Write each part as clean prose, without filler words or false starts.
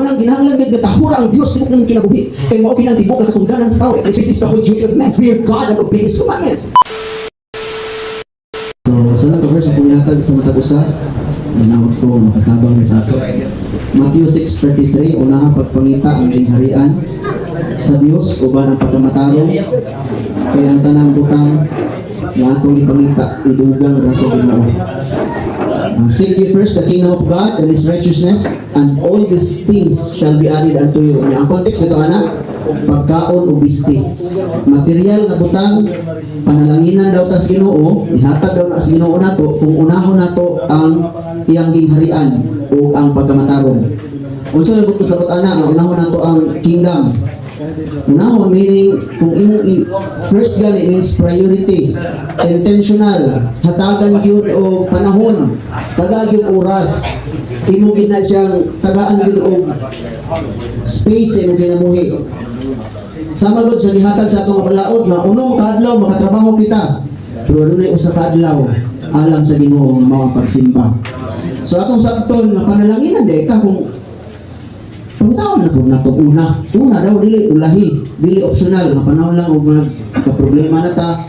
Munang kinahanglan gid nga tahura ang Dios tibuok ng kinabuhi. Kay mao kini ang tibuok nga katungdanan sa tao. This is the whole duty of man. Fear God and obey His commandments. So, sa lang verse akong ihatag sa matag usa, nanawag ko makatabang ni sa ato. Matthew 6:33, unaha pagpangita ang gingharian sa Dios uban ang pagkamatarong, kay ang tanang butang nga atong gipangita idugang ra sa Ginoo. Seek ye first the kingdom of God and His righteousness, and all these things shall be added unto you. Nya, ang context nito ana, pagkaon o bisti. Material nga butang, panalanginan daw tas Ginoo, ihatag daw na sa Ginoo nato kung unahon nato ang iyang gingharian o ang pagkamatarong. Unsa may buot sabot ana nga unahon nato ang kingdom? Unahon meaning kung imong first gani means priority, intentional, hatagan gyud og panahon, tagaan gyud oras. Imo gid na siyang tagaan gyud og space sa imong kinabuhi. Sama gud sa gihatag sa atong balaod nga unong kaadlaw makatrabaho kita. Pero adunay usa ka adlaw alang sa Ginoo nga mao ang pagsimba. So atong sabton nga panalanginan di ka kung pangitaon na po nato una. Una daw, dili ulahi, dili optional nga panahon lang og magka problema na ta.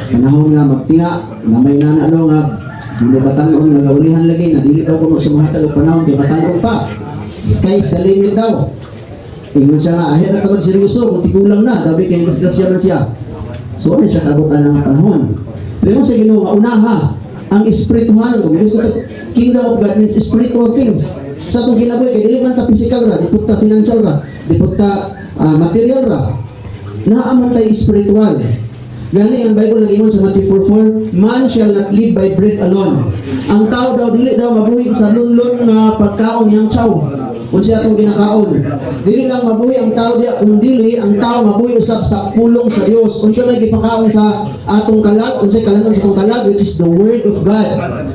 Panahon nga magtinga, na may nana ano nga hindi batanon nga gaulihan lagi na dili daw kuno siya mohatag og panahon kay batanon pa. Sky's the limit daw. Ingon siya nga, ayaw na ka seryoso kung tigulang na, gabi kay disgrasya man siya. So ano siya kabutan ng panahon. Pero sa Ginoo nga unaha ang espirituhanon, kung gusto kingdom of God means spiritual things. Sa atong kinabuhi kay dili man ta physical ra, di pud ta financial ra, di pud ta material ra. Naa man tay spiritual. Gani ang Bible nag-ingon sa Matthew 4:4, "Man shall not live by bread alone." Ang tao daw dili daw mabuhi sa lunlon nga pagkaon niyang chow. Unsa atong ginakaon. Dili lang mabuhi ang tao diya, kung dili ang tao mabuhi usab sa pulong sa Dios. Unsa may gipakaon sa atong kalag, unsay kalan-on sa atong kalag, which is the word of God.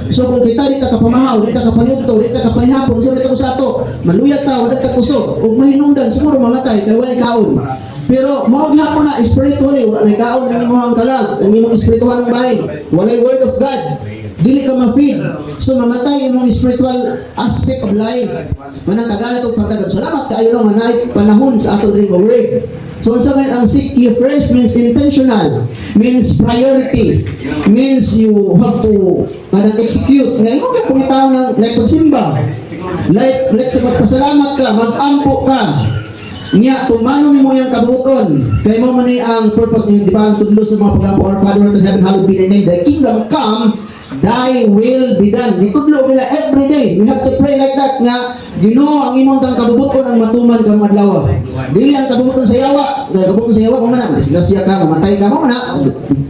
So kung kita di ta kapamahaw, di ta kapaniudto, di ta kapanihapon, unsa may sa ato? Maluyat ta, wala ta kusog, ug mahinungdan siguro mamatay kay walay kaon. Pero mao gihapon na spiritually, wala nay kaon ang imong kalag, ang imong espiritual ng bahin. Walay word of God. Dili ka ma-feed. So mamatay imong spiritual aspect of life. Manang tagalan og pagtagad. Salamat kaayo no nga naay panahon sa ato diri nga word. So unsa man ang seek ye first means intentional, means priority, means you have to kanang execute. Nga imo kay pangitaon ng like pagsimba. Like sa magpasalamat ka, magampo ka. Nya tumanon nimo iyang kabuoton. Kay mao man ni ang purpose ni, di ba, ang tudlo sa mga pag-ampo, "Our Father who art in heaven, hallowed be thy name. Thy kingdom come, thy will be done." Gitudlo nila every day. We have to pray like that nga Ginoo, ang imong tang kabubuton ang matuman karong adlaw. Dili ang kabubuton sa yawa. Kay kabubuton sa yawa mo man disgrasya ka, mamatay ka mo na,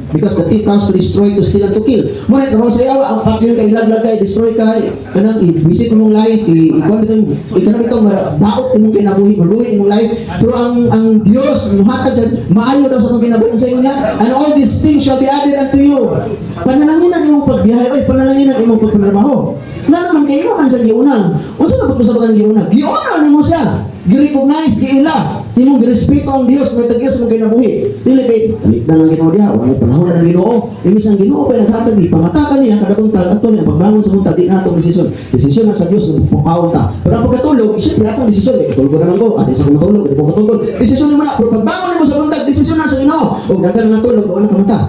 because the thief comes to destroy, to steal and to kill. Mo na trabaho sa yawa ang pakil kay laglag kay destroy ka kanang i-visit imong life, i-kuan bitong ikanang bitong daot imong kinabuhi, maruin imong life. Pero ang Dios muhatag sa maayo daw sa atong kinabuhi sa inyo niya, "And all these things shall be added unto you." Panalanginan imong pagbiyahe oy, panalanginan imong pagpanarbaho. Nga naman kay imo man sa giuna. Unsa na sa ang giuna? Giuna nimo siya. Gi-recognize, giila. Imong girespeto ang Dios, may tag-iya sa imong kinabuhi. Dili kay talikdan ang Ginoo diha, wala panahon na ng Ginoo. Imbis ang Ginoo pa naghatag, ipamata ka niya kada buntag adto niya pagbangon sa buntag, di na atong desisyon. Desisyon na sa Dios pukawon ta. Pero ang pagkatulog, siyempre atong desisyon, kay katulog naman ko, adi sa ko matulog, di ko katulog. Desisyon nimo na, pero pagbangon nimo sa buntag, desisyon na sa Ginoo. Ug daghan nga tulog, wala ka mata.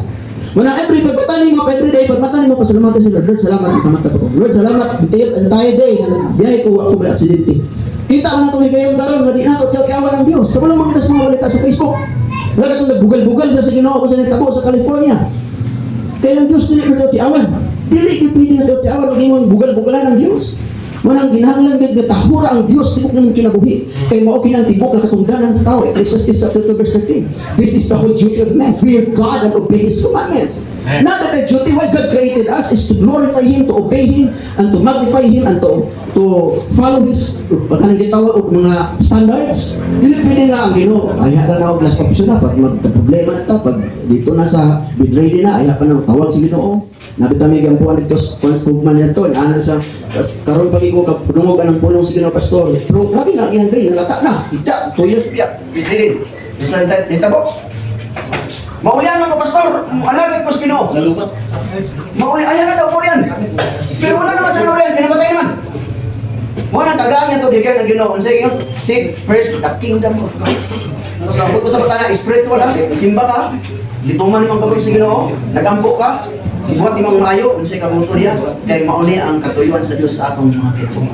Wala every pagmata nimo, every day pagmata nimo, pasalamatan si Lord. Lord, salamat ikamata ko. Lord, salamat the entire day nga nagbiyahe ko, wa ko may aksidente. Kita mo na itong higayon karon nga di nato tiyaw ang Dios. Kabalo man kita sa mga balita sa Facebook. Wala katong nagbugal-bugal siya sa Ginoo kung sa nagtabo sa California. Kaya ang Dios dili mo tiawan. Dili gyud pwede nga tiawan og imong bugal-bugalan ang Dios. Manang ginahanglan gid nga tahura ang Dios tibok ng kinabuhi. Kay mao kini ang tibok nga katungdanan sa tao. Ecclesiastes chapter 2 verse 13. This is the whole duty of man. Fear God and obey His commandments. Not that the duty why God created us is to glorify Him, to obey Him, and to magnify Him, and to follow His kanang gitawag og mga standards. Dili pwede nga ang Ginoo ay na na og last option na pag magka-problema na ta, pag dito na sa bedridden na, ay pa na tawag si Ginoo. Nabit kami gampuan dito sa hugman niya to, ano sa karon pag ko kapadungog anang pulong sa Ginoo, pastor. Pero grabe na iyang grade, nalata na. Ida, 2 years biya, bedridden. Bisan dito po. Maulian lang ko, pastor, alagad ko sa Ginoo. Lalugat. Mauli, ayan na daw, maulian. Pero wala naman sa naulian, pinamatay naman. Mo nang tagaan niya to gigan ang Ginoo. Unsa ingon? Seek first the kingdom of God. So sa ko sa bata na spiritual ha, simba ka, lituman imong kabuhi sa Ginoo, nagampo ka, ibuhat imong maayo, unsay kabuto niya, kay mao ni ang katuyuan sa Dios sa atong mga kinabuhi.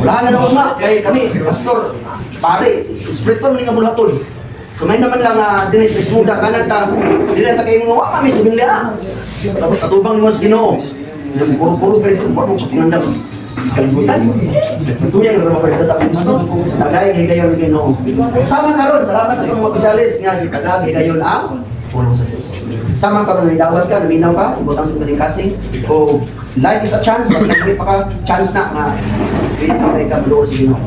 Wala na naman ma, kay kami, pastor, pare, spiritual man ni kabulhaton. So may naman lang dinhi sa ismuda ka na ta, dili ta kay mga wa kami sa Biblia. Tapos atubang nimo sa Ginoo. Yung kuro-kuro pa rito, wa mo pangandam sa kalibutan. Tuya nga ra sa Kristo. Tagay higayon ang Ginoo. Sama karon, salamat sa itong mga opisyalis nga gitagag higayon ang pulong sa Dios. Sama karon nidawat ka, naminaw ka, ibutang sa kasing-kasing. O life is a chance, pag nagli pa ka, chance na nga pwede pa kay ka sa Ginoo.